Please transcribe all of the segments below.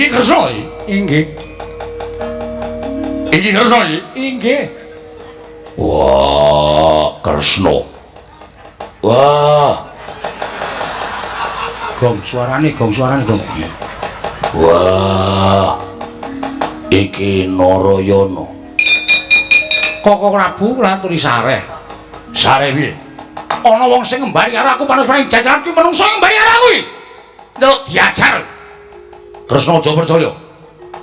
Iki Kresna iki. Inggih. Iki Kresna iki. Inggih. Wah, Kresna. Wah. Gong suarane, gong suarane, gong. Wah. Iki Narayana. Koko Prabu kula aturi sareh. Sareh piye? Ana wong sing ngembari karo aku panut-panut jajaran kuwi menungso ngembari karo aku iki. Ndelok diajar. Kresna aja percaya.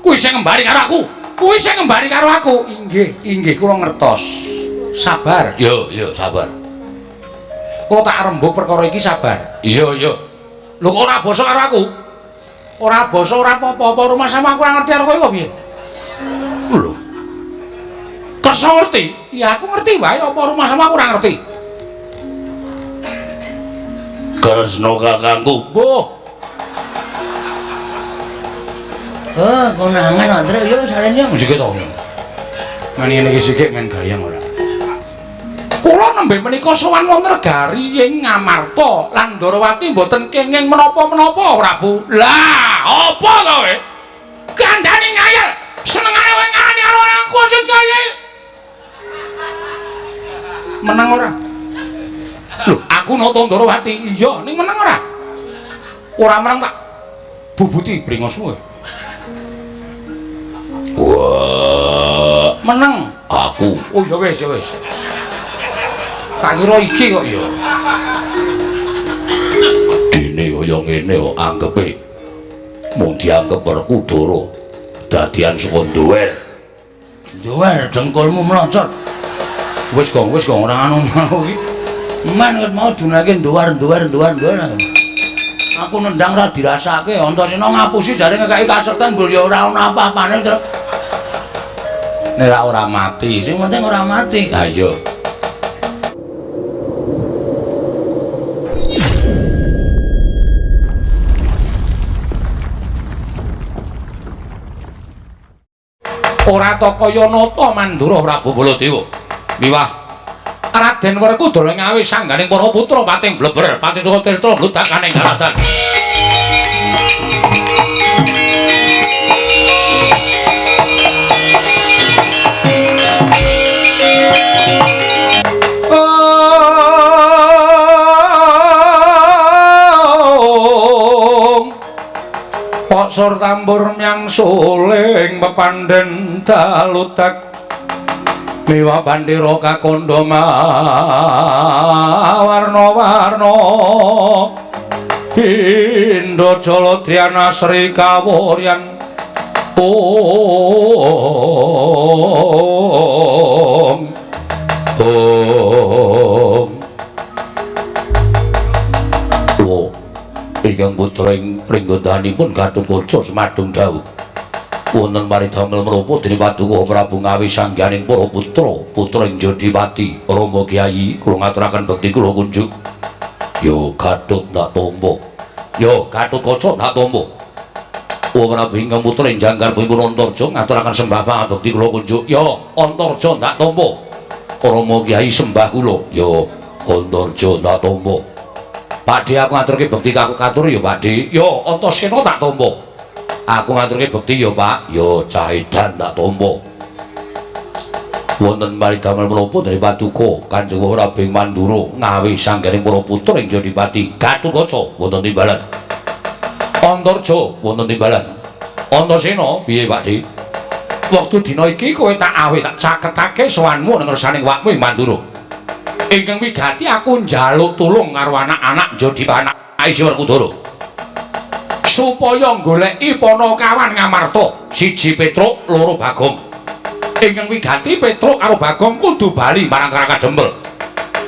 Kuwi sing ngembari karo aku. Kuwi sing ngembari karo aku. Inggih, inggih kula ngertos. Sabar. Yo, yo, sabar. Kula tak rembug perkara iki sabar. Iya, iya. Lho kok ora basa karo aku? Ora basa ora apa-apa, rumah sama aku ora ngerti karo kowe apa piye? Lho. Kresna ngerti? Ya aku ngerti wae apa rumah sama aku ora ngerti. Kresna kakangku. Mbuh. Ah, konangan antre yo sarene yo sik to. Ngene iki sik men gayeng ora. Kula nembe menika sowan wonten negari ing Ngamarta lan Ndarawati mboten kenging menapa-menapa, Prabu. Lah, apa to kowe? Kandhane ngayal. Senengane kowe ngarani karo aku sing kaya. Meneng ora? Lho, aku nata Ndarawati. Iya, ning meneng ora? Ora meneng tak bubuti bringos kowe. Wah, meneng aku. Oh ya wis, ya wis. Tak kira iki kok ya. Dene kaya ngene kok anggepe mung dianggep Werkudara dadian saka duwer. Duwer dengkulmu mlocot. Wis gong, wis gong ora anu iki. Men ket mau dunake duwer-duwer duwer-duwer. Aku nendang ra dirasake, Antasena ngapusi jare ngekeki kasekten mbul ya ora ana apa-apane, Truk. Nek ora mati, sing penting ora mati. Ha iya. Ora ta kaya nata Mandura Prabu Baladewa. Miwah Raden Werkudara ngawi sangganing para putra pating bleber, pating tirta mludakaning daratan. Posor tambur myang suling pepandhen daludak miwa bandera kakandha warna-warna pindha jaladriana sri kawuryan ong ong. Ingkang putra ing pringgondanipun Gatotkaca semadung dawuh wonten paridamel menapa dene Paduka Prabu Ngawi sangganing para putra putra ing Jodipati. Rama Kyai kula ngaturaken bekti kula kunjuk. Yo Gatot ndak tampa. Yo Gatotkaca ndak tampa. Prabu ingkang putra ing jangkar pun Antarja ngaturaken sembah pangabekti kula kunjuk. Yo Antarja ndak tampa. Rama Kyai sembah kula. Yo Antarja ndak tampa. Pakde aku ngaturke bekti aku katur ya Pakde. Yo Antasena tak tampa. Aku ngaturke bekti ya Pak. Yo Cahidan tak tampa. Wonten paridamel menapa dari Paduka Kanjeng Prabu Mandura ngawi sangganing para putra ing Jodipati. Gatotkaca wonten timbalan. Antarja wonten timbalan. Antasena piye Pakde? Wektu dina iki kowe tak awe tak caketake sowanmu ning ngersaning wakmu ing Mandura. Ingkang wigati aku njaluk tulung karo anak-anak Jodipati Aisy Werkudara supaya goleki Panakawan Ngamarta, siji Petruk, loro Bagong. Ingkang wigati Petruk karo Bagong kudu bali marang Karang Kadempel.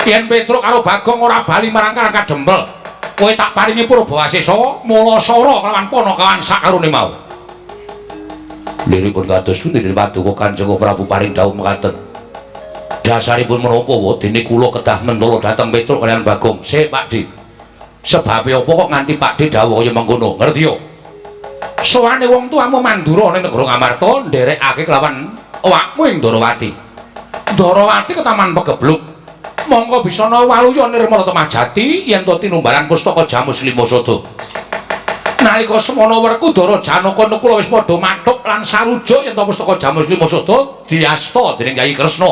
Yen Petruk karo Bagong ora bali marang Karang Kadempel, kowe tak paringi Purbawasesa Mulasara kelawan Panakawan sakarone mau. Liripun kados pundi Paduka Kanjeng Prabu paring dawuh mekaten. Dasaripun menapa dene kula kedah mentala dhateng Petruk kaliyan Bagong. Sik Pakde. Sebabe apa kok nganti Pakde dawuh kaya mengkono? Ngerti yo? Sowane wong tuamu Mandura ning negara Ngamarta nderekake kelawan awakmu ing Ndarawati. Ndarawati ketaman pegebluk. Mongko bisa waluya nirmala temah jati yen to tinumbalan pustaka Jamus Lima Sada. Nalika semono Werkudara Janaka Nakula wis padha mathuk lan sarujuk yen ta pustaka Jamus Lima Sada diasta dening Kyai Kresna.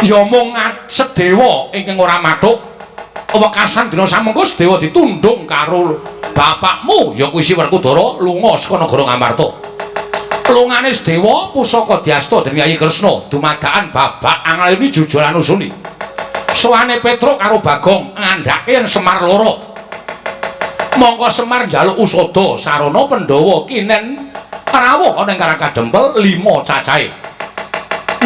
Ya mung Sedewa ingkang ora mathuk. Wekasan dina samengko Sedewa ditundung karo bapakmu ya kuwi si Werkudara lunga saka negara Ngamarta. Lungane Sedewa pusaka diasta dening Kyai Kresna dumadakan babak anglayuni jujur anusuli. Sowane Petruk karo Bagong ngandhake yen Semar loro. Mongko Semar njaluk usada sarana Pandhawa kinen rawuh ana ing Karang Kadempel 5 cacahe.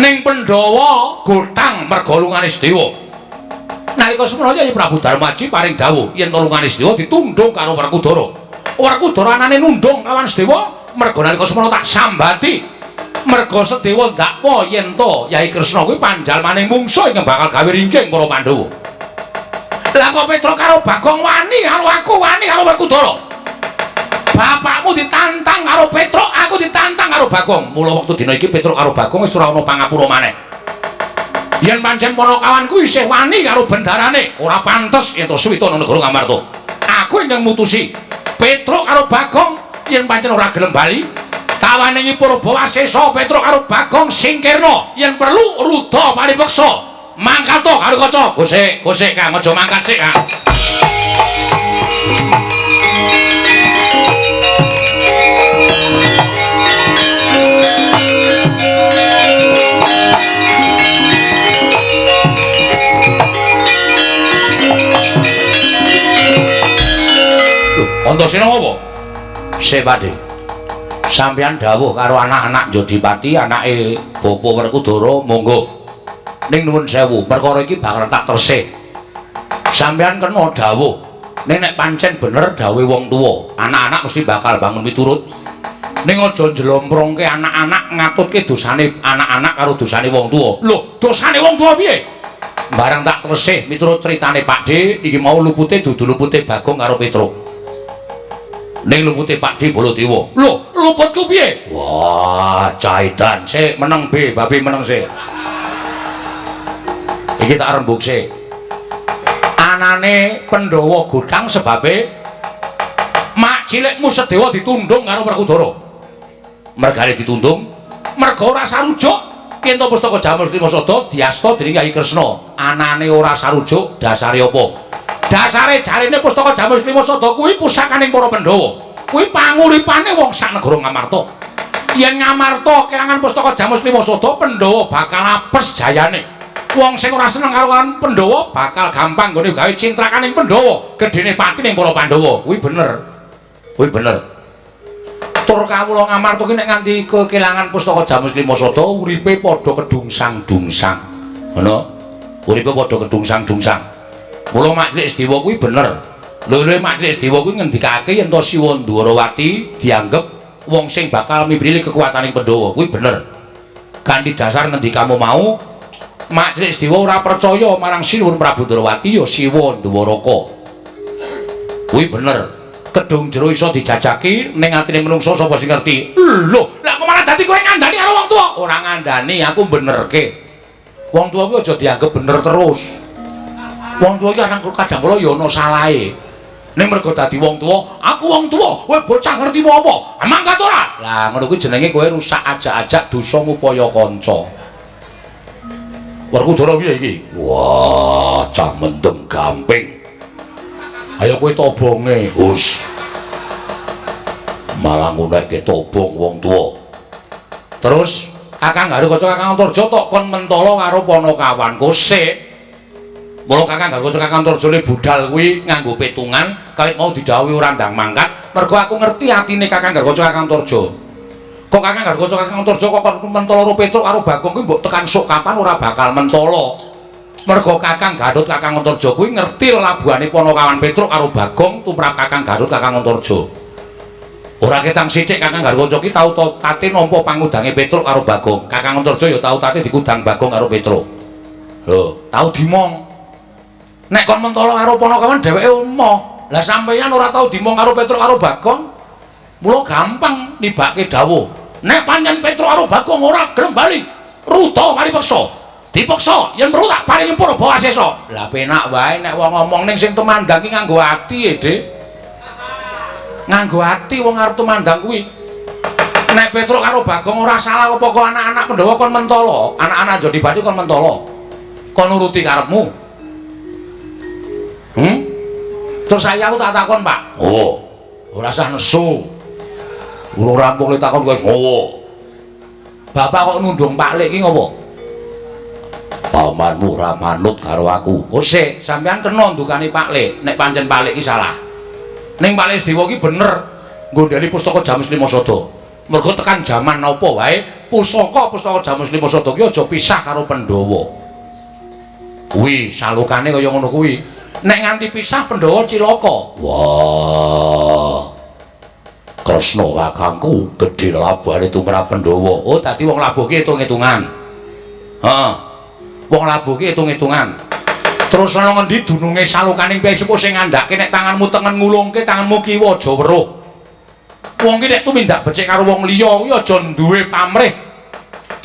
Ning Pandhawa gotang merga lungane Sedewa. Nalika semono Kyai Prabu Darmaji paring dawuh yen lungane Sedewa ditundung karo Werkudara. Werkudara anane nundung kawan Sedewa merga nalika semono tak sambati. Merga Sedewa ndakwa yen to Kyai Kresna kuwi panjalmaning mungsuh ingkang bakal gawe ringking para Pandhawa. Lah kok Petruk karo Bagong wani karo aku, wani karo Werkudara. Bapakmu ditantang karo Petruk, aku ditantang karo Bagong. Mula wektu dina iki Petruk karo Bagong wis ora ana pangapura maneh. Yen pancen panakawanku isih wani karo bendarane, ora pantes yen to suwita nang negara Ngamarta. Aku ingkang mutusi Petruk karo Bagong yen pancen ora gelem bali, tawaningi Purba Wasesa Petruk karo Bagong singkirna, yen perlu ruda paripeksa. Mangkat to karo kaca. Gosek, gosek Kang, aja mangkat sik Kang. Lho, Antasena apa? Sik Pakde. Sampeyan dawuh karo anak-anak Jodipati, anake Bapa Werkudara, monggo. Ning nuwun sewu, perkara iki bakal tak tersih. Sampeyan kena dawuh. Ning nek pancen bener dawuhe wong tuwa, anak-anak mesti bakal bangun miturut. Ning aja njlomprongke anak-anak ngatutke dosane anak-anak karo dosane wong tuwa. Lho, dosane wong tuwa piye? Bareng tak tersih miturut critane Pakde, iki mau lupute dudu lupute Bagong karo Petruk. Ning lupute Pakde Baladewa. Lho, luputku piye? Wah, caitan sik meneng be, babi meneng sik. Iki tak rembug sik. Anane Pandhawa godhang sebabe mak cilikmu Sedewa ditundung karo Werkudara. Mergane ditundung, merga ora sarujuk yen to pustaka Jamus Lima Sada diasta dening Kyai Kresna. Anane ora sarujuk dasare apa? Dasare jarene pustaka Jamus Lima Sada kuwi pusakaning para Pandhawa. Kuwi panguripane wong sak negara Ngamarta. Yen Ngamarta kelangan pustaka Jamus Lima Sada, Pandhawa bakal apes jayane. Wong sing ora seneng karo Pandhawa bakal gampang nggone gawe cintrakaning Pandhawa, gedene pati ning para Pandhawa. Kuwi bener. Kuwi bener. Tur kawula Ngamarta ki nek nganti kekelangan pustaka Jamus Lima Sada uripe padha kedungsang-dungsang. Ngono. Uripe padha kedungsang-dungsang. Mula Mak Cilik Sedewa kuwi bener. Lho Mak Cilik Sedewa kuwi ngendikake yen to Siwa Ndwarawati dianggep wong sing bakal mibrili kekuataning Pandhawa. Kuwi bener. Kanthi dasar ngendikamu mau, Mak Cilik Sedewa ora percaya marang Sinuwun Prabu Ndrawati ya Siwa Ndwaraka. Kuwi bener. Kedung jero iso dijajaki ning atine menungsa sapa sing ngerti. Lho, lah kok malah dadi kowe ngandani karo wong tuwa? Ora ngandani, aku benerke. Wong tuwa kuwi aja dianggep bener terus. Wong tuwa iki kadang kala ya ana salahe. Ning mergo dadi wong tuwa, aku wong tuwa, kowe bocah ngerti apa? Mangkat ora? Lah ngono kuwi jenenge kowe rusak ajak-ajak dosa ngupaya kanca. Werkudara piye iki? Wah, cah mendem gamping. Ayo kowe tobonge, Hus. Malah ngunekke tobong wong tuwa. Terus Kakang Garukaca Kakang Antarja tok kon mentala karo panakawan kosek. Mula Kakang Garukaca Kakang Antarja le budal kuwi nganggo petungan, kawit mau didhawuhi ora ndang mangkat, mergo aku ngerti atine Kakang Garukaca Kakang Antarja. Kok Kakang Garukaca Kakang Antarja kok kon mentala karo Petruk karo Bagong kuwi mbok tekan sok kapan ora bakal mentala. Mergo Kakang Garut Kakang Antarja kuwi ngerti lelabuhane panakawan Petruk karo Bagong tumrap Kakang Garut Kakang Antarja. Ora ketang sithik Kakang Garukaca ki tau tate nampa pangudange Petruk karo Bagong. Kakang Antarja ya tau tate dikudang Bagong karo Petruk. Lho, tau dimong. Nek kon mentala karo panakawan dheweke emoh. Lah sampeyan ora tau dimong karo Petruk karo Bagong. Mula gampang nibake dawuh. Nek pancen Petruk karo Bagong ora gelem bali, ruda paripeksa. Dipeksa yen perlu tak paringi Purba Wasesa. Lah penak wae nek wong ngomong ning sing tumandang ki nganggo ati e, Dik. Nganggo ati wong arep tumandang kuwi. Nek Petruk karo Bagong ora salah apa kok anak-anak Pandhawa kon mentala, anak-anak Jodipati kon mentala. Kon nuruti karepmu. Hmm? Terus saya aku tak takon, Pak. Oh, ora usah nesu. Urung rampung le takon wis ngowo. Bapak kok nundung Pak Lek iki ngopo? Pamanmu ora manut karo aku. Oh sik, sampean kena ndukani Pak Lek nek pancen Pak Lek iki salah. Ning Pak Lek Sedewa iki bener nggondheli pustaka Jamus Lima Sada. Mergo tekan jaman apa wae pusaka-pusaka Jamus Lima Sada ki aja pisah karo Pandhawa. Kuwi salukane kaya ngono kuwi. Nek nganti pisah Pandhawa cilaka. Wah. Kresna kakangku gedhe labuhane tumrap Pandhawa. Oh, dadi wong labuh ki hitung-hitungan. Heeh. Wong labuh ki hitung-hitungan. Terus ana ngendi dununge salukaning piyai sepuh sing ngandhake nek tanganmu tengen ngulungke, tanganmu kiwa aja weruh. Wong ki nek tumindak becik karo wong liya kuwi aja duwe pamrih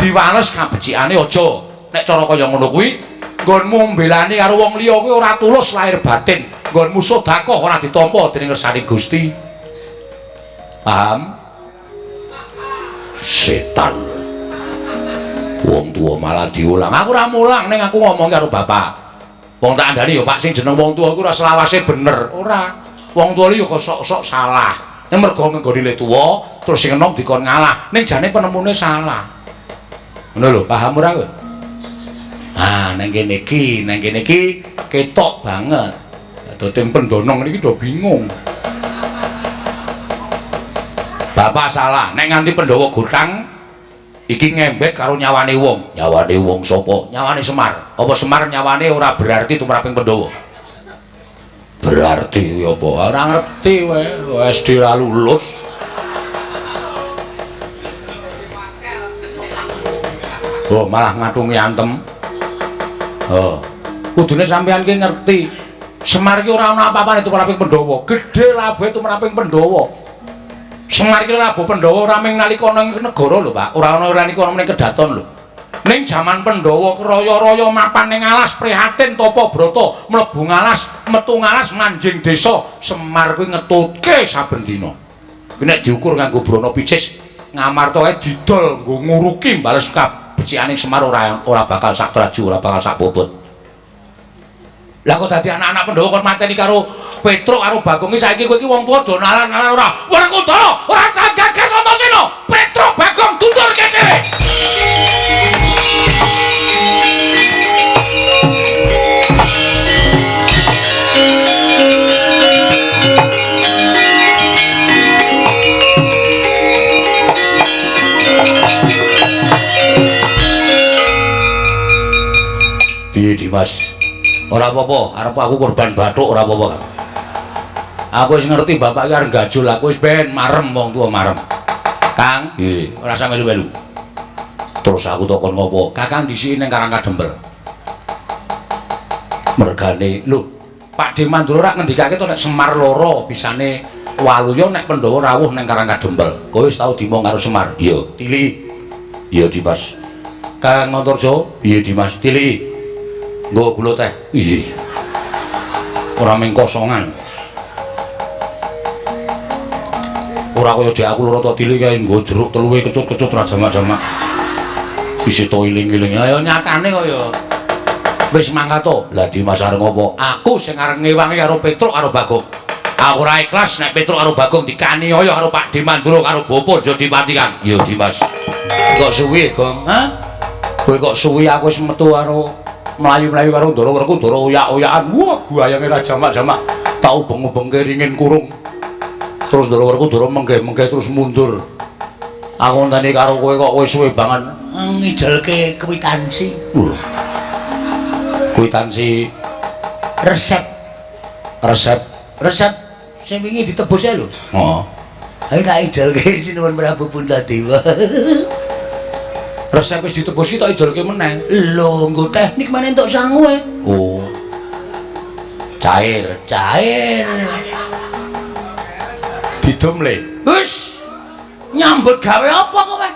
diwales kabecikane aja. Nek cara kaya ngono kuwi nggonmu mbelani karo wong liya kuwi ora tulus lahir batin, nggonmu sedekah ora ditampa dening ngersane Gusti. Paham? Setan. Wong tuwa malah diulang. Aku ora mulang ning aku ngomong karo bapak. Wong tak andani ya Pak sing jeneng wong tuwa kuwi ora selawase bener. Ora. Wong tuwa ya kok sok-sok salah. Ning mergo nggone le tuwa terus sing enom dikon ngalah. Ning jane penemune salah. Ngono lho, paham ora kowe? Ah, nang kene iki ketok banget. Dadi pendonong niki do bingung. Bapak salah, nek nganti Pandhawa gotang iki ngembek karo nyawane wong. Nyawane wong sapa? Nyawane Semar. Apa Semar nyawane ora berarti tumraping Pandhawa? Berarti apa? Ora ngerti wae, SD ora lulus. Oh, malah ngatungi antem. Oh. Kudune sampean ki ngerti. Semar ki ora ana apa-apane tumraping Pandhawa. Gedhe labuhe tumraping Pandhawa. Semar ki labuh Pandhawa ora mung nalika ana ing negara lho, Pak. Ora ana nalika ana ning kedaton lho. Ning jaman Pandhawa kraya-raya mapan ning alas prihatin tapa brata mlebu ngalas, metu ngalas manjing desa. Semar kuwi ngetutke saben dina. Kuwi nek diukur nganggo brana picis, Ngamarta kae didol nggo nguruki bales kabecikane Semar ora bakal sak traju, ora bakal sak bobot. Lah kok dadi anak-anak Pandhawa kon mateni karo Petruk karo Bagong iki saiki kowe iki wong tuwa do nalar-nalar ora. Werkudara, ora usah gagas Antasena. Petruk Bagong dundurke dhewe. Piye Dimas? Ora apa-apa, arep aku korban bathuk ora apa-apa. Aku wis ngerti bapak iki arep gajul, aku wis ben marem wong tuwa marem. Kang, nggih, ora usah melu-melu. Terus aku takon ngopo? Kakang dhisiki ning Karang Kadempel. Mergane, lho, Pak De Mandura rak ngendikake to nek Semar loro bisane waluya nek Pandhawa rawuh ning Karang Kadempel. Kowe wis tau dimong karo Semar? Iya, tiliki. Iya, Dimas. Kang Antarja, piye Dimas? Tiliki. Nggo gula teh. Iya. Ora mung kosongan. Ora kaya dhek aku loro to tilik kae nggo jeruk teluwe kecut-kecut ra jamak-jamak. Isih to iling-iling. Ayo nyatane kaya wis mangkat to. Lah Dimas arep ngopo? Aku sing arep ngewangi karo Petruk karo Bagong. Aku ora ikhlas nek Petruk karo Bagong dikaniaya karo Pak De Mandura karo Bapa Jodipati Kang. Iya Dimas. Kok suwi, Gong? Hah? Kowe kok suwi aku wis metu karo mlayu-mlayu karo Ndara Werkudara oyak-oyakan. Wah, guayange ra jamak-jamak. Tak ubeng-ubengke ringin kurung. Terus Ndara Werkudara menggeh-menggeh terus mundur. Aku ngenteni karo kowe kok kowe suwe banget. Ngijelke kwitansi. Kwitansi resep. Resep sing wingi ditebus ae lho. Heeh. Ayo tak ijelke sinuwun Prabu Puntadewa. Resep wis ditebus iki tak ijelke meneh. Lho, nggo teknik meneh entuk sangu e. Oh. Cair. Cair. Didum le. Wis. Nyambut gawe apa kowe?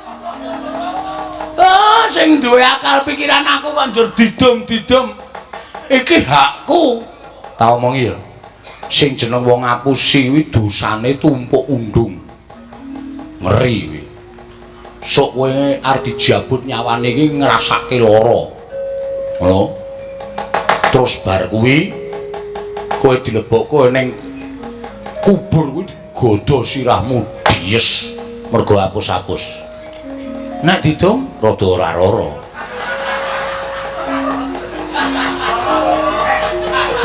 Ah, sing duwe akal pikiran aku kok njur didum-didum. Iki hakku. Tak omongi ya. Sing jeneng wong ngapusi kuwi dosane tumpuk undung. Ngeri kuwi. Sok kowe arep dijabut nyawane iki ngrasake lara. Ngono. Terus bar kuwi kowe dilebokke ning kubur kuwi digodha sirahmu dies mergo apus-apus. Nek didum rada ora lara.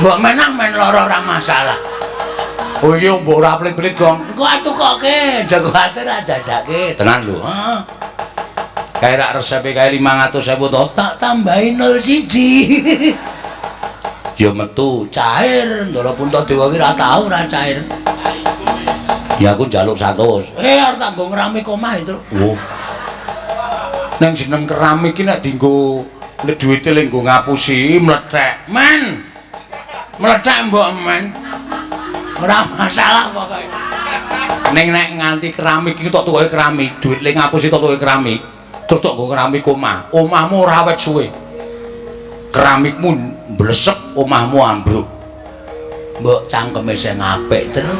Mbok menang men lara ora masalah. Oh iya mbok ora pelit-pelit, Gong. Engko atukoke, aja kuwatir jajake. Tenan lho. Heeh. Kae rak resepe kae 500.000 to. Tak tambahi 01. Ya metu cair, Ndara Puntadewa ki ora tau ora cair. Ya aku njaluk 100. Arep tak nggo ngeramik omah itu. Oh. Nang jeneng keramik ki nek dienggo duwite le nggo ngapusi mlethek. Men. Mlethek mbok men. Ora masalah pokoke. Ning nek nganti keramik iki tok tukoke keramik, duit le ngapusi tok tukoke keramik. Terus tok nggo keramik omah. Omahmu ora awet suwe. Keramikmu mblesek, omahmu ambruk. Mbok cangkeme sing apik terus.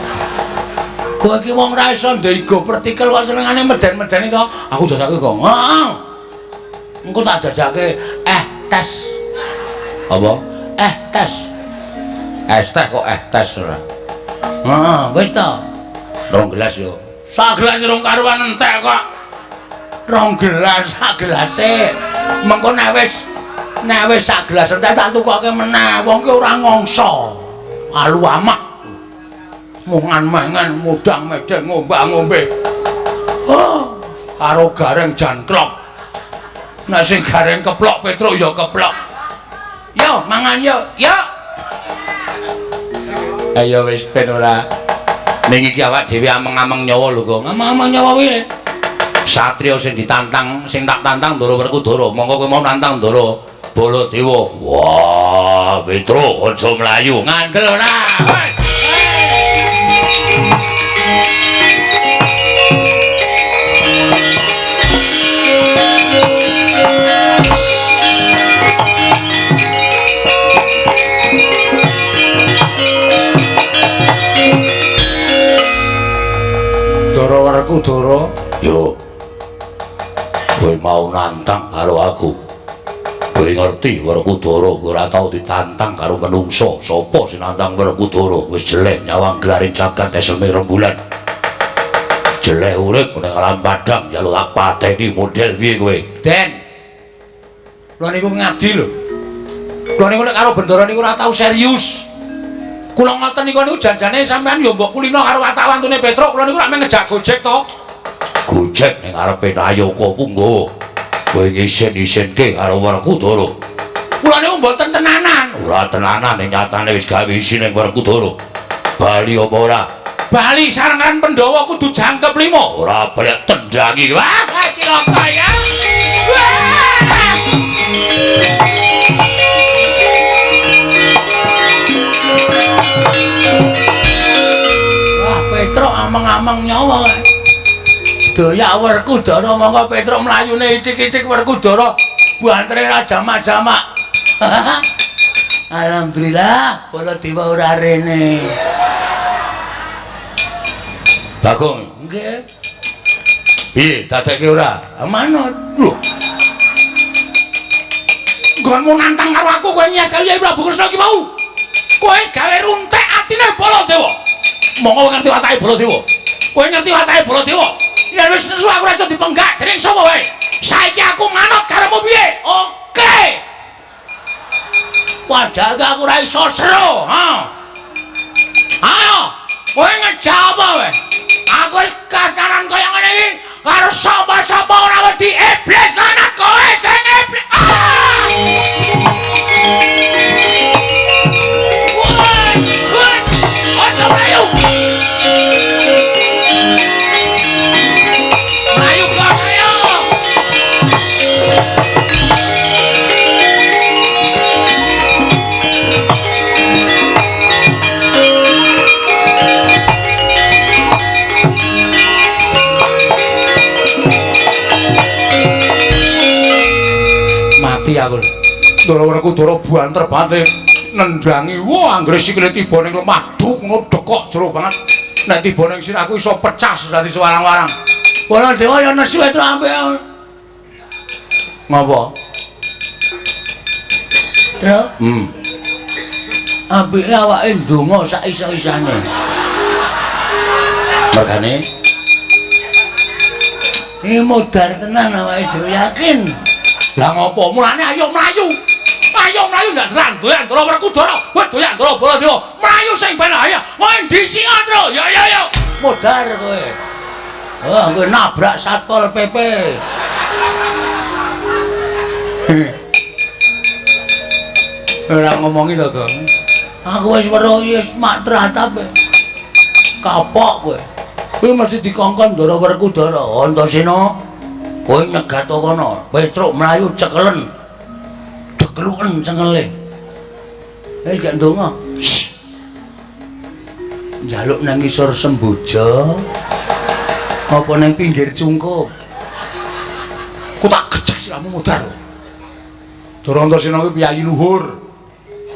Kowe iki wong ra iso ndego pertikel kok senengane meden-medeni to. Aku jajake kok. Heeh. Engko tak jajake tes. Apa? Tes. Es teh kok tes ora. Heeh, wis to. 2 gelas yo. Sak gelas rong karuan entek kok. 2 gelas sak gelase. Mengko nek wis sak gelas entek tak tukoke meneh. Wong ki ora ngongso. Alu amak. Mungan mangan mudang medeng ngombak-ngombe. Oh, karo gareng janklok. Nek sing gareng keplok Petruk ya keplok. Yo mangan yo. Yo. Ayo wis ben ora. Ning iki awak dhewe ameng-ameng nyawa lho kok. Ameng-ameng nyawa kuwi. Satria sing ditantang, sing tak tantang Ndara Werkudara. Monggo kowe mau nantang Ndara Baladewa. Wah, Petruk aja mlayu. Ngandel ora. Ndara Werkudara, yo. Kowe mau nantang karo aku. Kowe ngerti Werkudara ora tau ditantang karo menungso. Sapa sing nantang Werkudara? Wis jeleh nyawang gelaring jagat eseme rembulan. Jeleh urip ning alam padang njaluk tak pateni model piye kowe? Den. Kula niku ngabdi lho. Kula niku nek karo bendara niku ora tau serius. Kula ngoten niku niku janjane sampean yo mbok kulino karo watak-wantune Petruk. Kula niku rak mung ngejak gojek to. Gojek ning ngarepe Nayaka Punggawa. Kowe ngisin-isinke karo Werkudara. Kula niku mboten tenanan. Ora tenanan ning nyatane wis gawe isin ning Werkudara. Bali apa ora? Bali sarengan Pandhawa kudu jangkep 5. Ora balik tendangi. Wah, cilaka ya. Wah. Wah, Petruk ameng-ameng nyawa. Doyak Werkudara monggo Petruk mlayune ithik-ithik Werkudara bantere ra jamak-jamak. Alhamdulillah Baladewa ora rene. Bagong, nggih. Piye dadekke ora? Manut. Lho. Nggonmu nantang karo aku kowe nyes karo Kyai Prabu Kresna iki mau. Kowe wis gawe runtek atine Baladewa. Monggo ngerti watake Baladewa. Kowe ngerti watake Baladewa. Yen wis nesu aku ora iso dipenggak dening sapa wae. Saiki aku manut karepmu piye? Oke. Padahal aku ora iso seru, ha. Ayo, kowe ngejak apa wae? Aku wis kataran kaya ngene iki karo sapa-sapa ora wedi iblis lanat kowe sing iblis. Ah! Woi, woi, aja mlayu. Mlayu kok ayo. Mati aku. Ndara Werkudara banter banget. Nendangi wah anggere sikile tiba ning lemah duk ngono dekok jero banget. Nek tiba ning sirahku iso pecah dadi sewarang-warang. Baladewa ya nesu itu ampe. Ngapa? Tru. Apike awake ndonga sak iso-isane. Mergane iki modar tenan awake dhewe yakin. Lah ngopo? Mulane ayo mlayu. Ayo mlayu ndak doyan Ndara Werkudara. Weh doyan Ndara Baladewa. Mlayu sing ben ayo. Kowe ndisi Tru. Ya ya ya. Modar kowe. Wah, kowe nabrak Satpol PP. Ora ngomongi to, Gong. Aku wis weruh wis mak tratap. Kapok kowe. Kuwi mesti dikongkon Ndara Werkudara. Antasena, kowe nyegat kono. Petruk mlayu cekelen. Dekluken cengele. Wis gak ndonga. Njaluk nang ngisor semboja. Apa nang pinggir cungkup? Ku tak gejek siramu modar. Ndara Antasena kuwi piyayi luhur.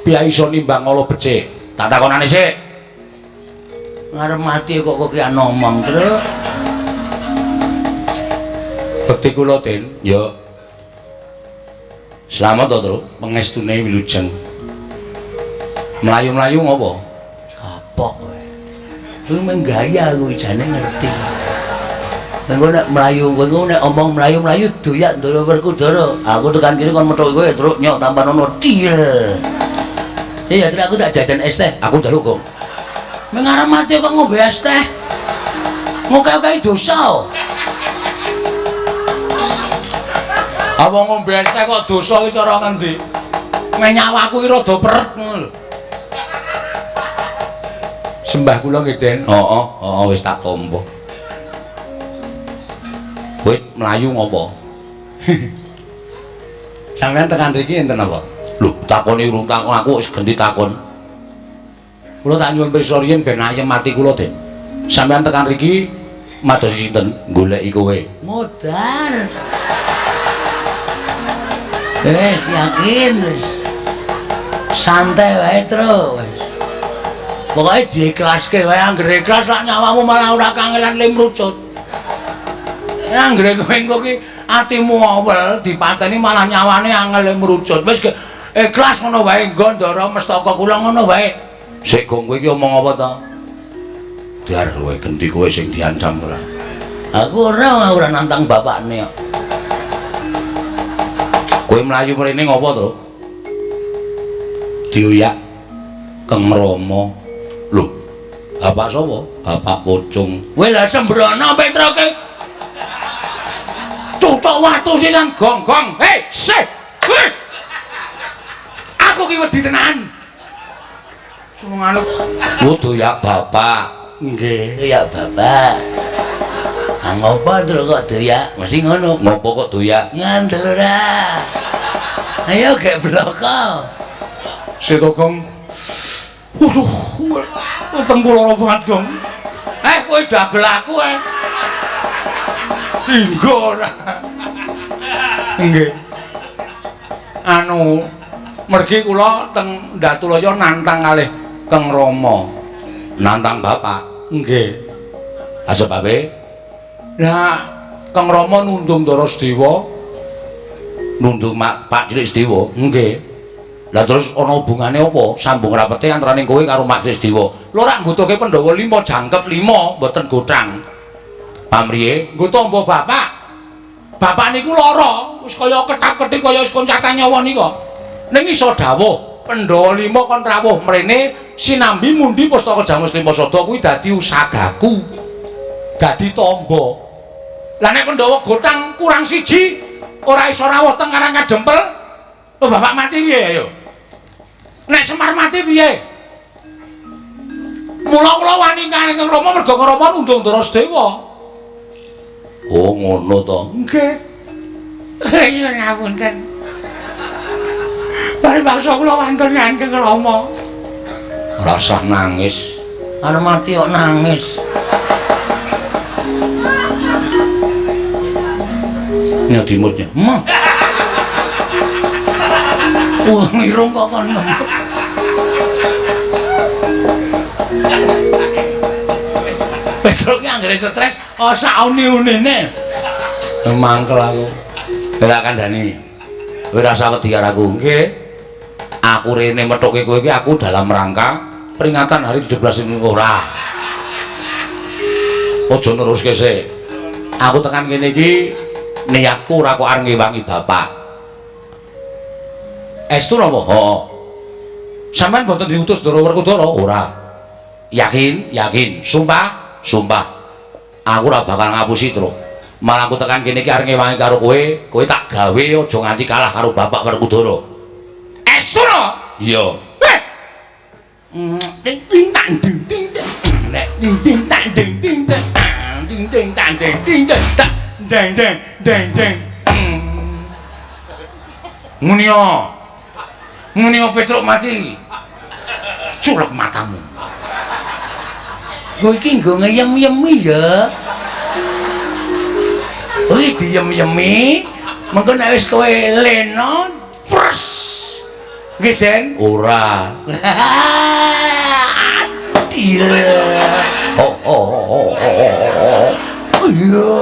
Piyayi iso nimbang ala becik. Tak takonane sik. Ngarep mati kok kok kian ngomong, Tru. Bekti kula, Den. Ya. Slamet to, Tru. Pengestune wilujeng. Mlayu-mlayu ngopo? Kapok kowe. Kuwi menggaya kuwi jane ngerti. Engko nek mlayu, kowe nek omong mlayu-mlayu doyak Ndara Werkudara. Aku tekan kene kon metuki kowe, Truk, nyok tampan ono til. Iya, Truk, aku tak jajan es teh. Aku njaluk, Gong. Mengarep mati kok ngombe es teh. Ngoke-oke dosa. Apa ngombe es teh kok dosa iki cara ngendi? Nyawaku iki rada peret ngono lho. Sembah kula nggih, Den. Heeh, heeh wis tak tampa. Kowe mlayu ngopo? Sampeyan tekan mriki enten apa? Lho, takoni urung takon aku wis genti takon. Kula tak nyuwun pirsa riyin ben ayem ati kula, Den. Sampeyan tekan mriki madosi sinten? Goleki kowe. Modar. Wis yakin wis. Santai wae, Tru. Wis. Pokoke diikhlaske wae, anggere ikhlas lak nyawamu malah ora kangelan limrucut. Anggere kowe engko ki atimu awel dipateni malah nyawane angel mrucut. Wis ikhlas ngono wae nggo Ndara Mestaka kula ngono wae. Sik Gong kowe iki omong apa ta? Dar kowe gendi kowe sing diancam ora. Aku ora nantang bapakne kok. Kowe mlayu mrene ngopo to? Dioyak Kang Rama. Lho, bapak sapa? Bapak Pocung. Kowe lha sembrono Petroke. Tutuk watu sisan gong-gong. Hei, sih. Hei. Aku ki wedi tenan. Senengane kudu ya bapak. Nggih. Doyak bapak. Ah ngopo terus kok doyak? Mesti ngono. Ngopo kok doyak? Ngandel ora. Ayo gek bloko. Seto Gong. Waduh, weteng kula lara banget, Gong. Eh, kowe dagel aku eh. Dinggo ora. Nggih. Anu, mergi kula teng Datulaya nantang kalih Kang Rama. Nantang bapak? Nggih. Ha sebabe? Lah, Kang Rama nundung Ndara Sedewa. Nundung Pak Cilik Sedewa? Nggih. Lah terus ana hubungane apa? Sambung rapete antarane kowe karo Mak Cilik Sedewa. Lho rak nggutuke Pandhawa 5 jangkep 5 mboten gothang. Pamriye? Nggo tombo bapak. Bapak niku lara, wis kaya ketap-ketip kaya wis koncatan nyawa nika. Ning iso dawuh Pandhawa 5 kon rawuh mrene sinambi mundi pustaka Jamus Lima Sada kuwi dadi usagaku. Dadi tombo. Lah nek Pandhawa gothang kurang siji ora iso rawuh teng Karang Kadempel, lho bapak mati piye ayo? Nek Semar mati piye? Mula kula wani kalih Kang Rama merga Kang Rama nundung Ndara Sedewa. Oh ngono to. Nggih. Nyuwun ngapunten. Paribasa kula wantun Kang Rama. Rasah nangis. Arep mati kok nangis. Nyedimutnya. Mah. Wah, irung kok kon ngemut. Petruk ki anggere stres, oh sak uni-unine. Mangkel aku. Ora kandhani. Kowe rasa wedi karo aku. Nggih. Aku rene methuke kowe iki aku dalam rangka peringatan hari 17 ini ora. Aja neruske sik. Aku tekan kene iki niatku ora kok arep ngewangi bapak. Estu napa? Heeh. Sampeyan boten diutus Ndara Werkudara? Ora. Yakin? Yakin. Sumpah? Sumpah. Aku ora bakal ngapusi, Truk. Malah aku tekan kene iki arep ngewangi karo kowe, kowe tak gawe aja nganti kalah karo bapak Werkudara. Estu napa? Iya. Weh. Ding ding tang ding ding ding ding tang ding ding ding ding tang ding ding ding deng deng deng deng. Ngene yo. Ngene yo Petruk mati. Culek matamu. Kowe iki nggo ngeyem-yemi ya. Kowe diyem-yemi, mengko nek wis kowe lena, pres. Nggih, Den? Ora. Adil. Oh oh oh oh. Iya.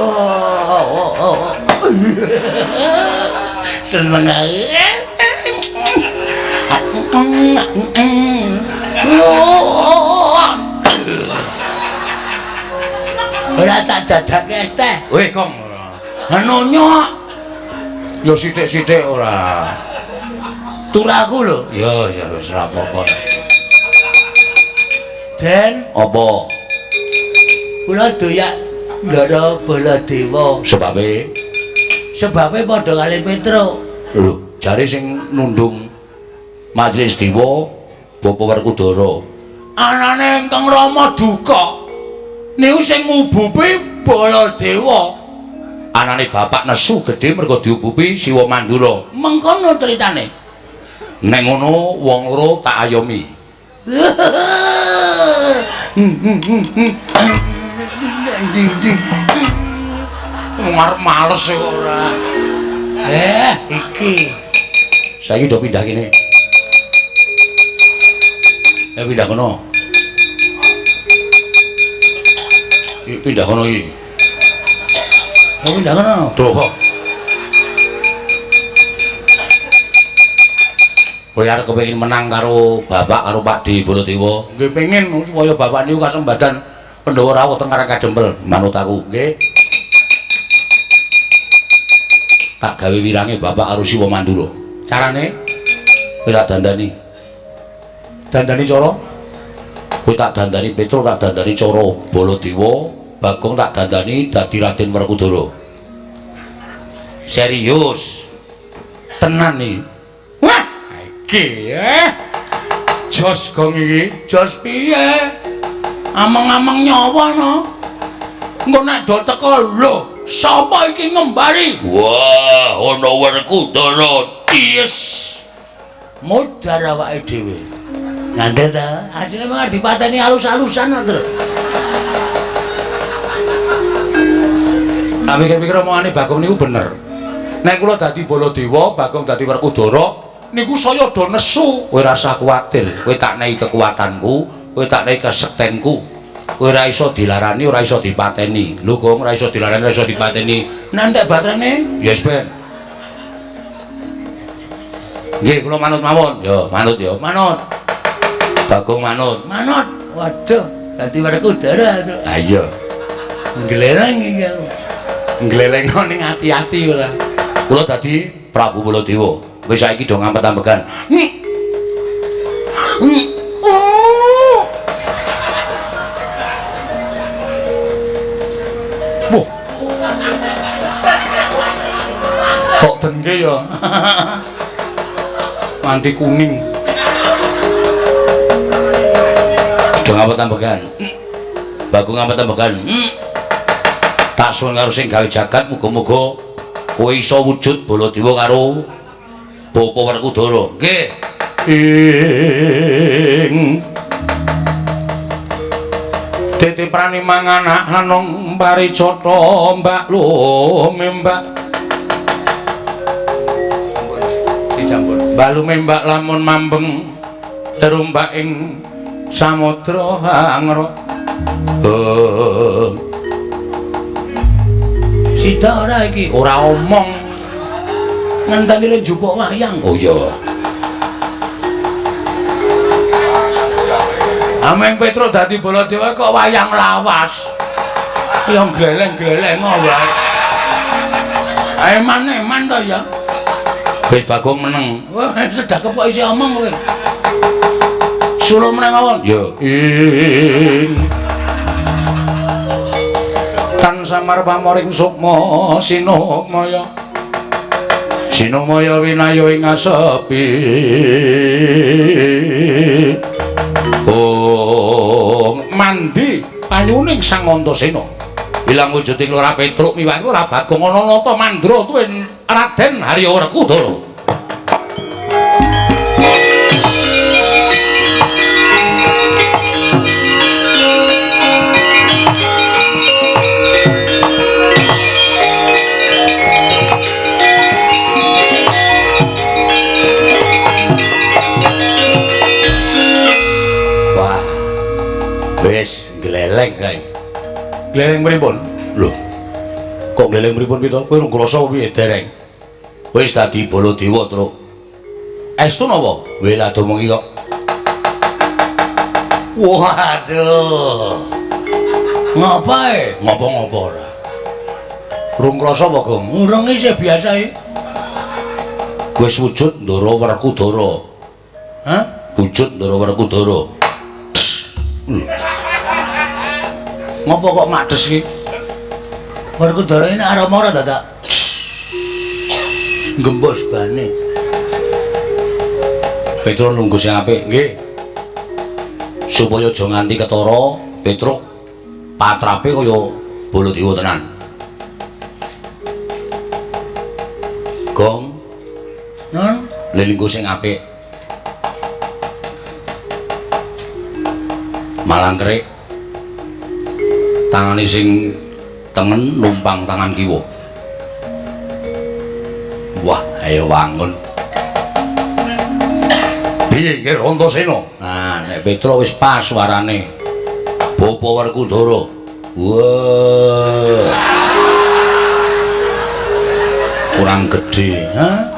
Seneng ae. Ora tak jajake es teh. Weh, Kong. Nonyo. Ya sithik-sithik ora. Turaku lho. Ya, ya wis ora apa-apa. Den, apa? Kula doyak Ndara Baladewa. Sebabe? Sebabe padha kali Petruk. Lho, jare sing nundung Majelis Dewa Bapak Werkudara. Anane ingkang Rama duka. Niku sing ngubupi Baladewa. Anane bapak nesu gedhe mergo diubupi Siwa Mandura. Mengkono critane. Nek ngono wong loro tak ayomi. Wong arep males kok ora. Iki. Saiki do pindah kene. Pindah kono. Iki pindah kono iki. Oh, pindah kono. Duh kok. Kowe arep kepengin menang karo bapak karo Pakde Baladewa? Nggih pengin supaya bapak niku kasembadan Pandhawa rawuh teng Karang Kadempel. Manut aku, nggih. Tak gawe wirange bapak karo Siwa Mandura. Carane? Kowe tak dandani. Dandani cara? Kowe tak dandani Petruk, tak dandani cara Baladewa, Bagong tak dandani dadi Raden Werkudara. Serius. Tenan iki. Wah, iki jos gong iki. Jos piye? Ameng-ameng nyawa no. Engko nek do teko lho, sapa iki ngembari? Wah, ana Werkudara. Yes. Modar awake dhewe. Ngandel ta? Asline mung dipateni alus-alusan kok, Tru. Tak pikir-pikir omongane Bagong niku bener. Nek kula dadi Baladewa, Bagong dadi Werkudara, niku saya do nesu. Kowe ora usah kuwatir, kowe tak nehi kekuatanku, kowe tak nehi kesektenku. Kowe ora iso dilarani, ora iso dipateni. Lho, Gong, ora iso dilarani, ora iso dipateni. Nek entek baterene? Yes, Ben. Nggih, kula manut mawon. Ya, manut ya. Manut. Bagong manut. Manut. Waduh, dadi Werkudara. Ha iya. Nglereng iki aku. Ngleleng ning ati-ati ora. Kula dadi Prabu Baladewa. Wis saiki do ngampet-ambegan. Wah. Kok dengke ya? Nganti kuning. Do ngampet-ambegan. Bagong ngampet-ambegan. Tak suwun karo sing gawe jagat muga-muga kowe iso wujud Baladewa karo Bapak Werkudara. Nggih. Ing Tete prani mangan hanong paricata mbak lumembak. Dicampur. Mbak lumembak lamun mambeng Rumbak ing samudra hangra. Sida ora iki? Ora omong. Ngenteni le njupuk wayang. Oh iya. Ameng Petro dadi Baladewa kok wayang lawas. Ya gleleng-gleleng wae. Eman-eman to ya. Wis Bagong meneng. Wah, sedak kepok isi omong kowe. Suruh meneng mawon. Ya. Tan samar pamoring sukma sinukmaya. Sinukmaya winaya ing asepi. Oh, mandi panyuning Sang Antasena. Ilang wujuding Lurah Petruk miwah Lurah Bagong ana nata mandra tuwin Raden Harya Werkudara. Wah. Wis gleleng kae. Gleleng pripun? Lho. Kok gleleng pripun pito? Kowe rung krasa piye dereng? Wis dadi Baladewa, Truk. Estu napa? Wis lah domengi kok. Waduh. Ngapae? Ngopo-ngopo ora. Rung krasa apa, Gong? Urung isih biasa iki. Wis wujud Ndara Werkudara. Hah? Wujud Ndara Werkudara. Ngopo kok makdes iki? Werkudara ini aroma ora dadak. Gembos bane. Petro nunggu sing apik, nggih. Supaya aja nganti ketara, Petruk patrape kaya Baladewa tenan. Gong. Hah? Lelungguh sing apik. Malang kerik. Tangane sing tengen numpang tangan kiwa. Wah, ayo wangun. Piye nggih Antasena? Nah, nek Petro wis pas suarane. Bapa Werkudara. Wah. Kurang gedhe, ha?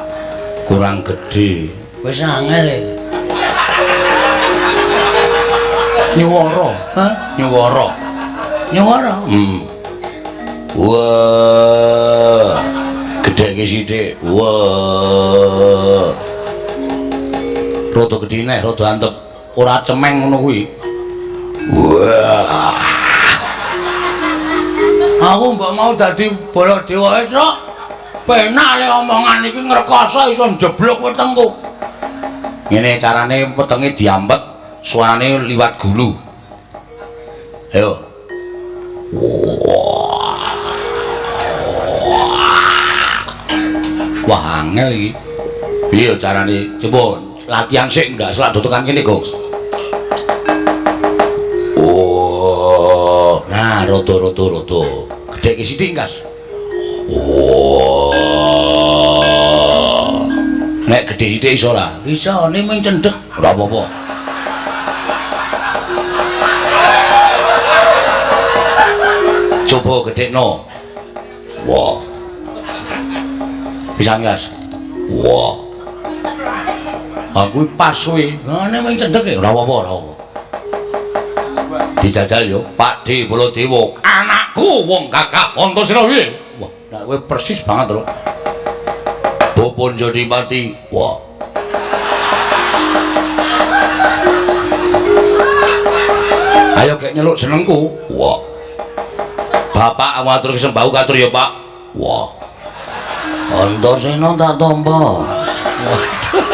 Kurang gedhe. Wis angel e. Nyuwara, ha? Nyuwara. Nyuwara. Wah. Gedheke sithik. Wah. Rada gedhe neh, rada antep. Ora cemeng ngono kuwi. Wah. Aku mbok mau dadi Baladewa esuk. Penak le omongan iki ngrekoso iso njeblok wetengku. Ngene carane wetenge diampet, suarane liwat gulu. Ayo. Wah, angel iki. Piye carane? Coba latihan sik ndak selak dotokan kene, Gong. Oh, nah rada-rada rada. Gedheke sithik, Kas. Oh. Nek gedhe sithik iso ora? Iso, ne mung cendhek. Ora apa-apa. Coba gedhekno. Wah. Pisan, Kas. Wah. Aku pas kuwi. Ngene mung cendhek e. Ora apa-apa, ora apa. Dijajal yo, Pak D Baladewa. Anakku wong gagah Antasena piye? Wah, nek kowe persis banget lho. Bapa Jodipati. Wah. Ayo gek nyeluk jenengku. Wah. Bapak aku atur sembahku katur ya, Pak. Wah. Antasena tak tampa. Waduh.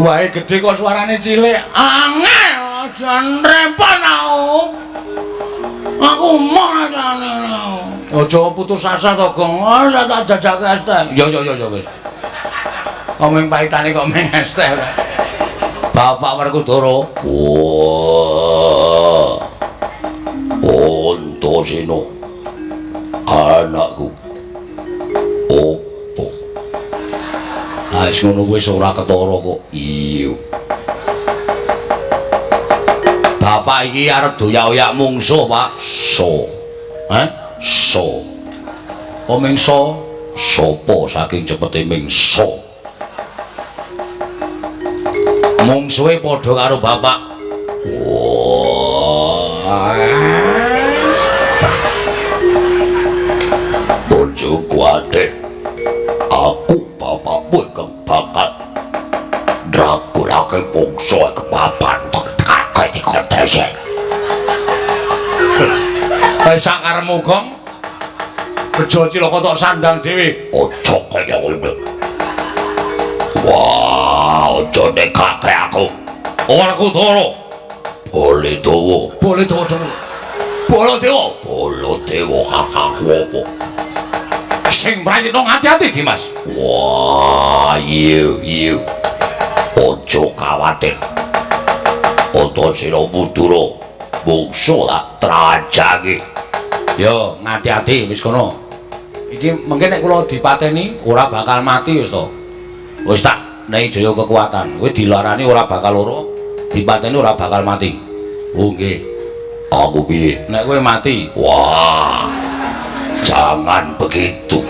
Wae gedhe kok suarane cilik. Angel, aja nrempon aku. Aku emoh jane. Aja putus asa to, Gong. Ora tak jajake es teh. Ya ya ya ya wis. Kok mung pahitane kok mung es teh ora. Bapak Werkudara. Wah. Antasena. Anakku. Opo? Ah wis ngono kuwi wis ora ketara kok. Iya. Bapak iki arep doyak-oyak mungsuh, Pak. So. Hah? So. Apa mingso? Sopo saking cepete mingso. Mungsuhe padha karo bapak. Wah. Bojoku adek. Aku bapakmu ingkang bakal ndragulake bangsa kepapan tekake dikotese. Wis sak karepmu, Gong. Bejo cilaka tok sandang dhewe. Aja kaya ngono. Wah, aja nekake aku. Werkudara. Baladewa. Baladewa dhewe. Baladewa. Baladewa kakangku apa? Sing prayitna ngati-ati, Dimas. Wah, iya iya. Aja kawatir. Antasena Madura mungsuh tak trajangi. Yo, ngati-ati wis kono. Iki mengke nek kula dipateni ora bakal mati wis to. Wis tak nehi jaya kekuatan. Kowe dilarani ora bakal lara, dipateni ora bakal mati. Oh nggih. Aku piye? Nek kowe mati. Wah. Jangan begitu.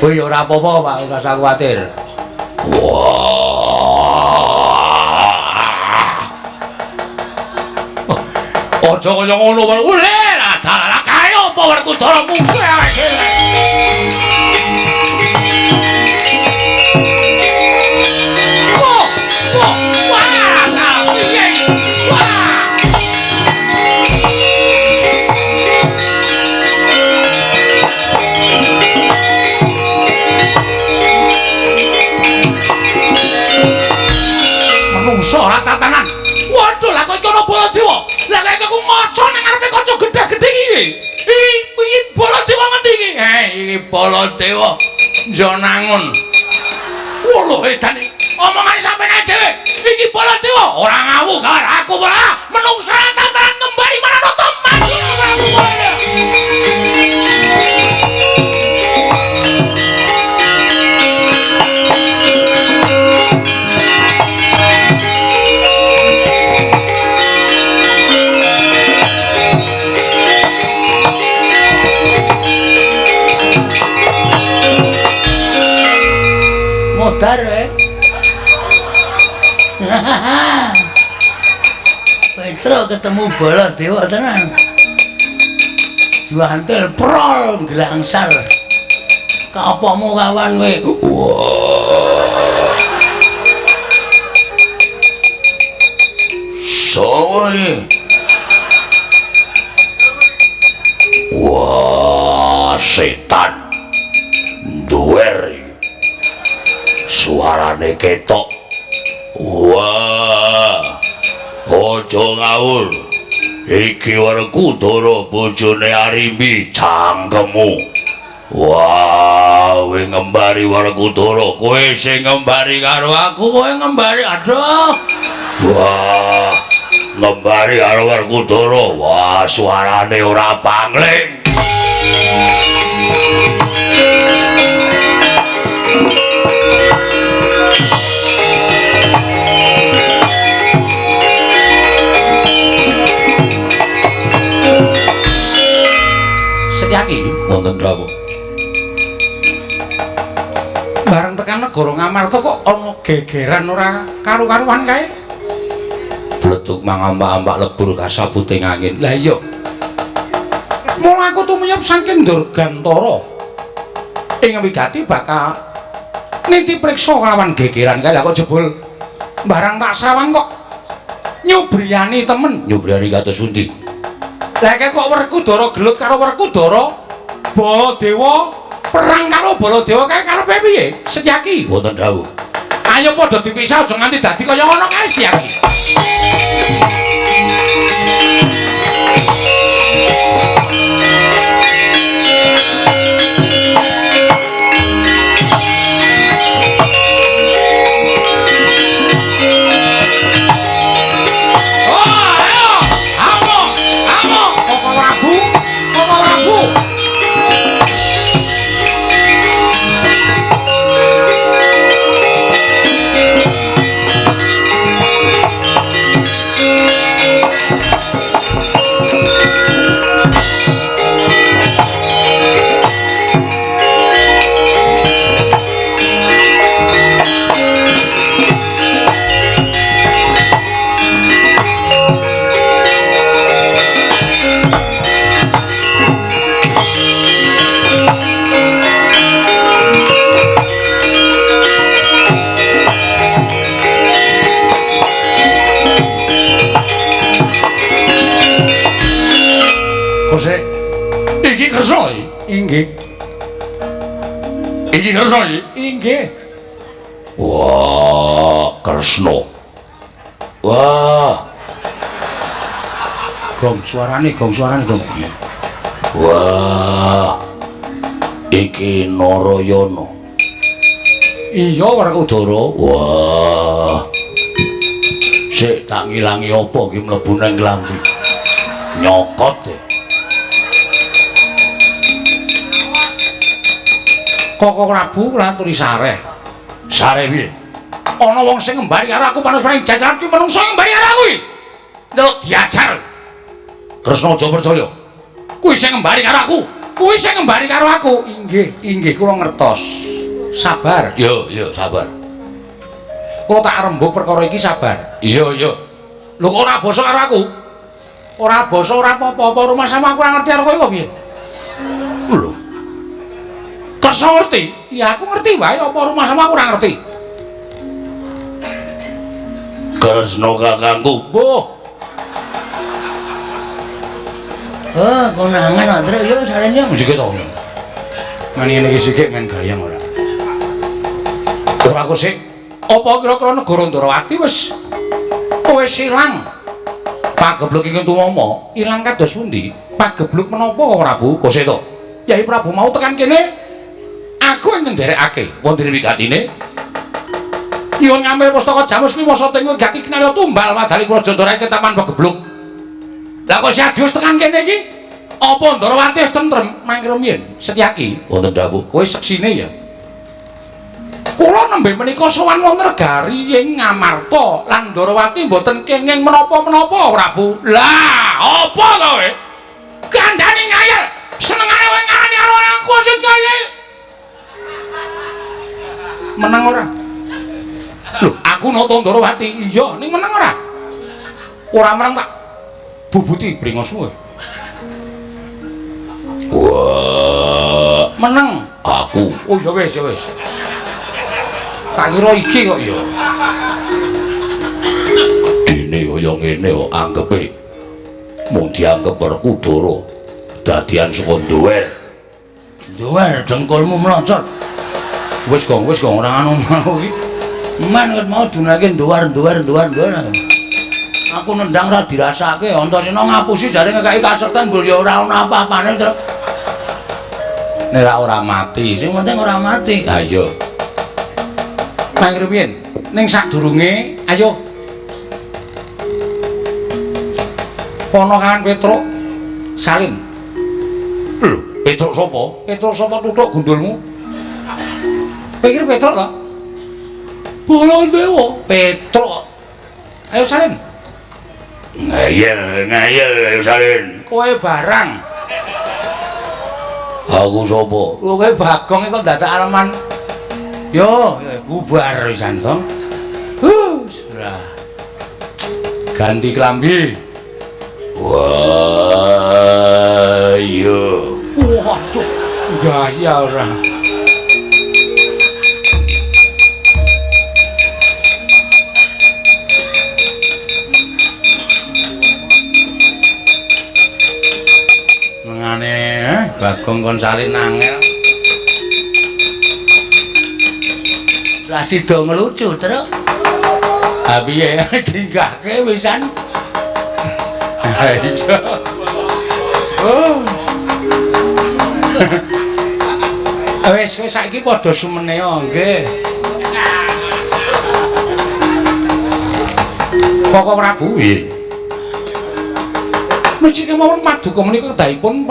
Kowe ya ora apa-apa, Pak, ora usah kuwatir. Wah. Aja kaya ngono, Werkudara. Lah dalah kae apa Werkudara mungsuhe awake dhewe. Wah, wah, wah, piye? Wah. Menungso ora tatanan. Waduh, lah kok iki ana Baladewa. Lah kok aku maca nang ngarepe kaca gedhe-gedhe iki. Iki Baladewa ngendi iki? Iki Baladewa Njanangun. Waduh, edan iki. Omongane sampeyan dhewe. Iki Baladewa ora ngawu karo aku ora. Menungso ora tatanan ngembari marang teman. Modar eh. Petro ketemu Baladewa tenan. Juantil prol glangsar. Kapomu kawan kowe? Wah. Sowo iki? Wah, setan. Duwer. Suarane ketok. Wah. Aja ngawur. Iki Werkudara bojone Arimbi cangkemmu. Wah, kowe ngembari Werkudara, kowe sing ngembari karo aku, kowe ngembari. Aduh. Wah, ngembari karo Werkudara. Wah, suarane ora pangling. Setyaki wonten dawuh. Bareng tekan negara Ngamarta kok ana gegeran ora karu-karuan kae. Bleduk mangambak-ambak lebur kasabuting angin. Lah iya. Mula aku tumiyep saking Durgantara. Ing wigati bakal niti priksa kelawan gegeran kae. Lah kok jebul barang tak sawang kok nyubriyani temen. Nyubriyani kados pundi? Lah kok Werkudara gelut karo Werkudara, Baladewa perang karo Baladewa kae karepe piye? Setyaki wonten dawuh. Ayo padha dipisah aja nganti dadi kaya ngono kae Setyaki. Iki Kresna iki? Inggih. Iki Kresna iki? Inggih. Wah, Kresna. Wah. Gong suarane, gong suarane, gong. Wah. Iki Narayana. Iya, Werkudara. Wah. Sik tak ngilangi apa iki mlebu nang klambi. Nyokot e. Koko Prabu kula aturi sareh. Sareh piye? Ana wong sing ngembari karo aku panut-panut jajaran kuwi menungso ngembari karo aku iki. Ndelok diajar. Kresna aja percaya. Kuwi sing ngembari karo aku. Kuwi sing ngembari karo aku. Inggih, inggih kula ngertos. Sabar. Yo, yo, sabar. Kula tak rembug perkara iki sabar. Iya, iya. Lho kok ora basa karo aku? Ora basa ora apa-apa, rumah sama aku ora ngerti karo kowe apa piye? Lho. Kresna ngerti? Ya aku ngerti wae apa rumah sama aku ora ngerti. Kresna kakangku. Mbuh. Oh, konangan Andre yo sarene sik to. Men ngene iki sik men gayeng ora. Ora aku sik. Apa kira-kira negara Ndrawati wis ilang? Pagebluk iki tumama ilang kados pundi? Pagebluk menapa Prabu? Kose to. Yai Prabu mau tekan kene aku ing nderekake wonten wigatine. Nyuwun ngambil pustaka Jamus kuwi masa teng wigati kinarya tumbal wadali Praja Ndrawati ketaman pagebluk. Lah kok si Adi wis tekan kene iki? Apa Ndrawati wis tentrem mangke rumiyin? Setyaki wonten dawuh. Kowe seksine ya. Kula nembe menika sowan wonten negari ing Ngamarta lan Ndrawati mboten kenging menapa-menapa Prabu. Lah, apa to kowe? Kandhane ngayal. Senengane kowe ngarani karo aku sing kaya. Menang ora? Lho, aku nata Ndrawati. Iya, ning menang ora? Ora menang tak bubuti brengosmu kowe. Wah, menang aku. Oh ya wis, ya wis. Tak kira iki kok ya. Dene kaya ngene kok anggepe mung dianggep Werkudara dadian saka nduwer. Nduwer dengkulmu mlocot. Wis gong, wis gong ora anu mau iki. Men ket mau dunake nduwer nduwer nduwer nduwer. Aku nendang ora dirasake, Antasena ngapusi jare ngekeki kasekten mbul ya ora ana apa-apane, Truk. Nek ora mati, sing penting ora mati. Ha iya. Nang rumiyin, ning sadurunge ayo ponokan Petruk salin. Lho, Petruk sapa? Petruk sapa tutuk gundulmu? Pikir Petruk to? Baladewa, Petruk. Ayo salin. Ngeyel, ngeyel ayo salin. Kowe barang. Aku sapa? Lho kowe Bagong kok dadak aleman. Yo, bubar wisan, Gong. Sudah. Ganti klambi. Wah, yo. Waduh, gaya ora. Mengane Bagong kon salin angel. Lah sida ngelucu, Truk. Ha piye dinggahke wisan. Ha iya. Oh. Wis wis saiki padha sumene nggih. Koko Prabu nggih. Mesti kemawon paduka menika kedahipun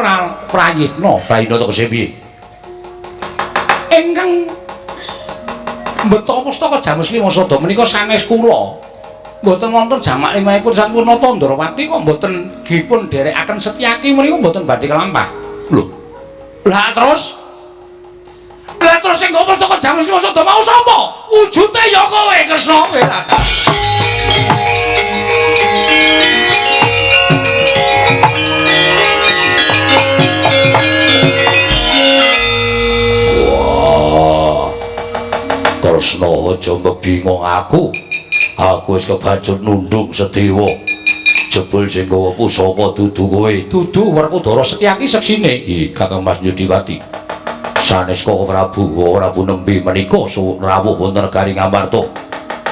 prayitna. Prayitna tegese piye? Ingkang mbeta pustaka Jamus Lima Sada menika sanes kula. Mboten wonten jamak limahipun sampun nata Ndrawati kok mboten dipun dherekaken Setyaki menika mboten badhe kelampah. Lho. Lah terus? Lah terus sing nggo pustaka Jamus Lima Sada mau sapa? Wujute ya kowe Kresna. Kresna aja mbingung aku. Aku wis kebacut nundung sedewa. Jebul sing gawa pusaka dudu kowe. Dudu Werkudara Setyaki seksine. Ih, Kakang Mas Jodipati. Sanes Koko Prabu, Koko Prabu nembe menika rawuh wonten negari Ngamarta.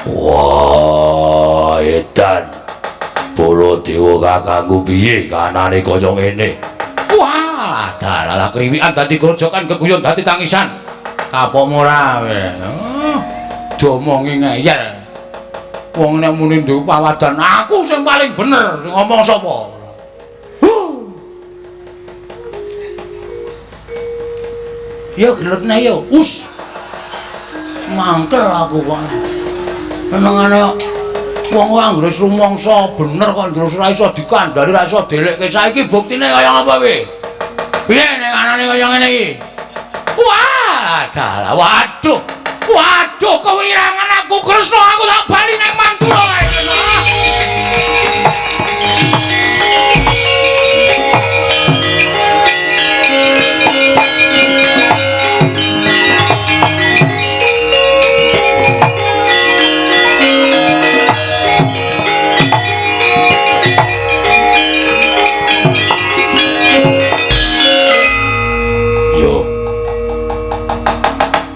Wah, edan. Baladewa kakangku piye kanane kaya ngene? Wah, dalah kriwikan dadi grojokan keguyon dadi tangisan. Kapokmu ora kowe. Diomongi ngeyel. Wong nek muni duwe pawadan, aku sing paling bener, sing ngomong sapa? Ya geletne ya, us. Mangkel aku kok. Senengane wong anggere wis rumangsa bener kok terus ora iso dikandhani, ora iso delekke. Saiki buktine kaya ngapa kowe? Piye nek anane kaya ngene iki? Wah, dalah, waduh. Waduh, kewirangan aku Kresna, aku tak bali nang Mandura kae.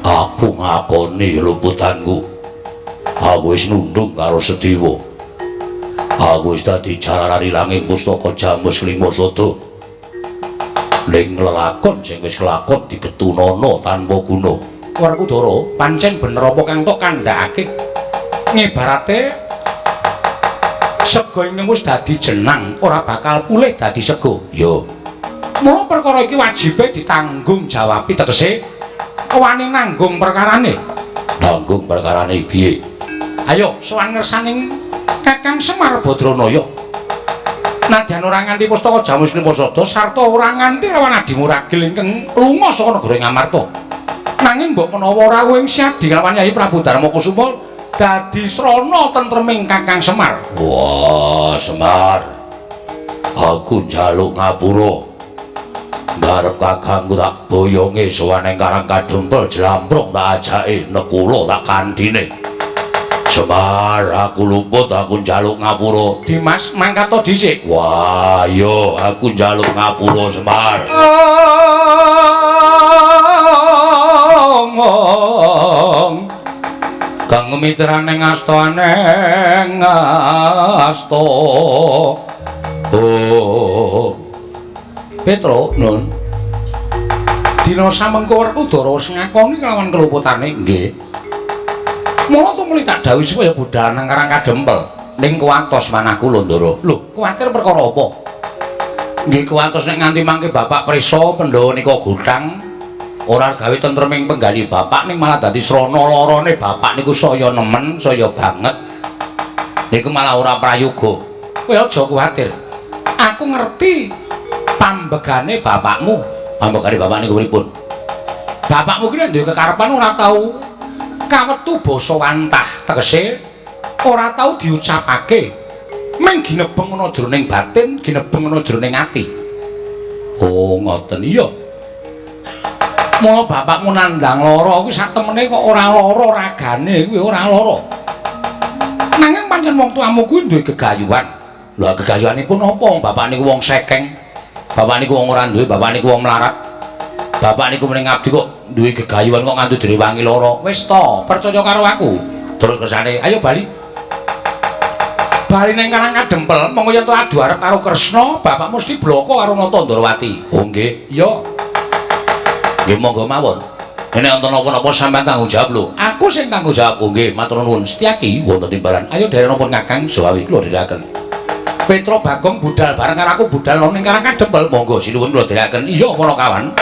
Aku ngakoni luputanku. Aku wis nundung karo Sediwa. Aku wis dadi jalaran ilanging pustaka Jamus Lima Sada. Ning lelakon sing wis kelakon digetunana tanpa guna. Werkudara, pancen bener apa kang tok kandhakake? Ngibarate sega ingkang wis dadi jenang ora bakal pulih dadi sega. Yo. Mula perkara iki wajibe ditanggung jawabi, tegese wani nanggung perkarane. Nanggung perkarane piye? Ayo sowan ngersaning Kakang Semar Badranaya. Nadyan ora nganti pustaka Jamus Lima Sada sarta ora nganti lawan adimu ragil ingkang lunga saka negara Ngamarta. Nanging mbok menawa rawuh ing Syadi lawan Yayi Prabu Darma Kusuma dadi srana tentreming Kakang Semar. Wah, Semar. Aku njaluk ngapura. Ngarep kakangku tak boyonge sowan ing Karang Kadempel jlamprong tak ajake nekula tak kandhine. Semar, aku luput, aku njaluk ngapura. Dimas, mangkat to dhisik. Wah, yo aku njaluk ngapura Semar. Ngomong kang mitrane ngastane ngasta. Oh. Petro, Nun. Dina samengko Werkudara wis ngakoni kelawan keluputane. Nggih. Mula tumuli tak dawuhi supaya budal nang Karang Kadempel. Ning kuwatos manah kula, Ndara. Lho, kuwatir perkara apa? Nggih kuwatos nek nganti mangke Bapak prisa Pandhawa nika gutang ora gawe tentreming penggali bapak ning malah dadi srana larane bapak niku saya nemen, saya banget. Niku malah ora prayoga. Kowe aja kuwatir. Aku ngerti pambegane bapakmu. Pambegane bapak niku pripun? Bapakmu ki nek duwe kekarepan ora tau kawetu basa wantah, tegese ora tau diucapake. Mung ginebeng ana jroning batin, ginebeng ana jroning ati. Oh, ngoten. Iya. Mula bapakmu nandhang lara kuwi sak temene kok ora lara ragane kuwi ora lara. Nanging pancen wong tuamu kuwi duwe gegayuhan. Lha gegayuhanipun apa? Bapak niku wong sekeng. Bapak niku wong ora duwe, bapak niku wong melarat. Bapak niku muni ngabdi kok duwe gegayuhan kok nganti direwangi lara. Wis to, percaya karo aku. Terus kersane, ayo bali. Bali ning Karang Kadempel, monggo yen to adu arep karo Kresna, bapak mesti bloko karo Nata Ndrawati. Oh nggih. Iya. Nggih monggo mawon. Nek wonten napa-napa sampean tanggung jawab lho. Aku sing tanggung jawab. Oh nggih, matur nuwun. Setyaki wonten timbalan. Ayo derek napa Kakang Sawawi kula dherekaken. Petro Bagong budal bareng karo aku budal ning Karang Kadempel. Monggo sinuwun kula dherekaken. Iya para kawan.